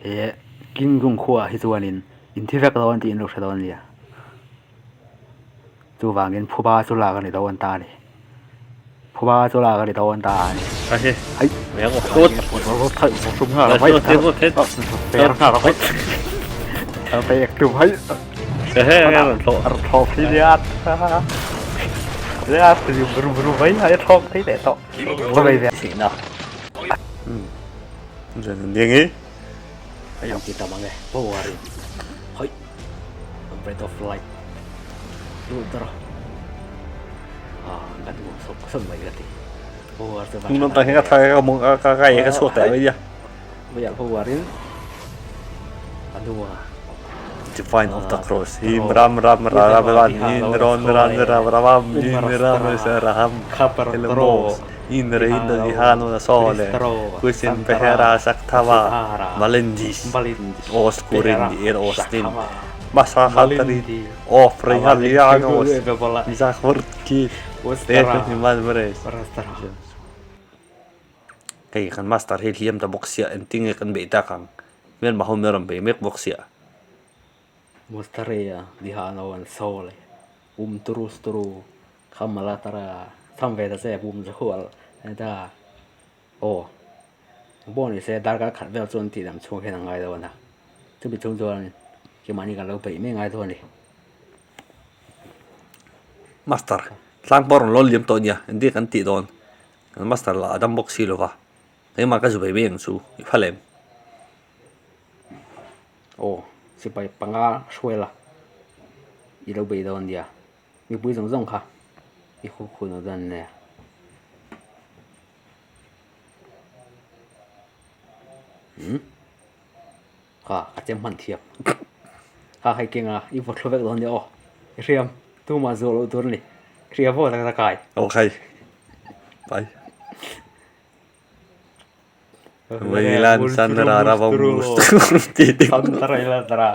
He Kinglung khuaah hi chuanin in thi vek dawn tih in lo hre dawn nia. Chuvangin phuba chu lak a ni dawn ta a ni. Phuba chu lak a ni dawn ta a ni. Hei. Divine of the cross him ram ram ra ra ra hin ron ran ra ra ram hin ram sa raham elmos in rein da dihano na sole kusin pehera saktava malendis oskurindi er ostin masahatari ofrehalianos zakhurki ehnimalmres Hei kan master hi hliam ta bawk sia engtin nge kan beih tak ang hmelma ho min rawn bei mek bawk sia. Mustaria dihano an sole um turus turu khamala tara tham ve ta che bum za khual da aw pawh ni se darkar khat vel chuan tih dam chhung hian a ngai dawn a chumi chhung chuan keimahni kan lo peih mai ngai dawn a ni. Master tlang pawh a rawn lawn liam tawh nia engtin kan tih dawn. Kan master lah a dam bawk si lova, keimah ka zu ve mai ang chu i phal em? Aw, sipai panga hruai la, i lo bei dawn nia, mipui zawng zawng kha i hu khun aw dawn nia. Umm, kha a chem hman thiam, kha hei kenga i vaw thlu vek dawn nia aw, i hriam tumah zuah loh tur a ni, hria vaw tak tak kai. Aw khai, pai. Vailan san ra ra va mus ti ti. San ra ra ra.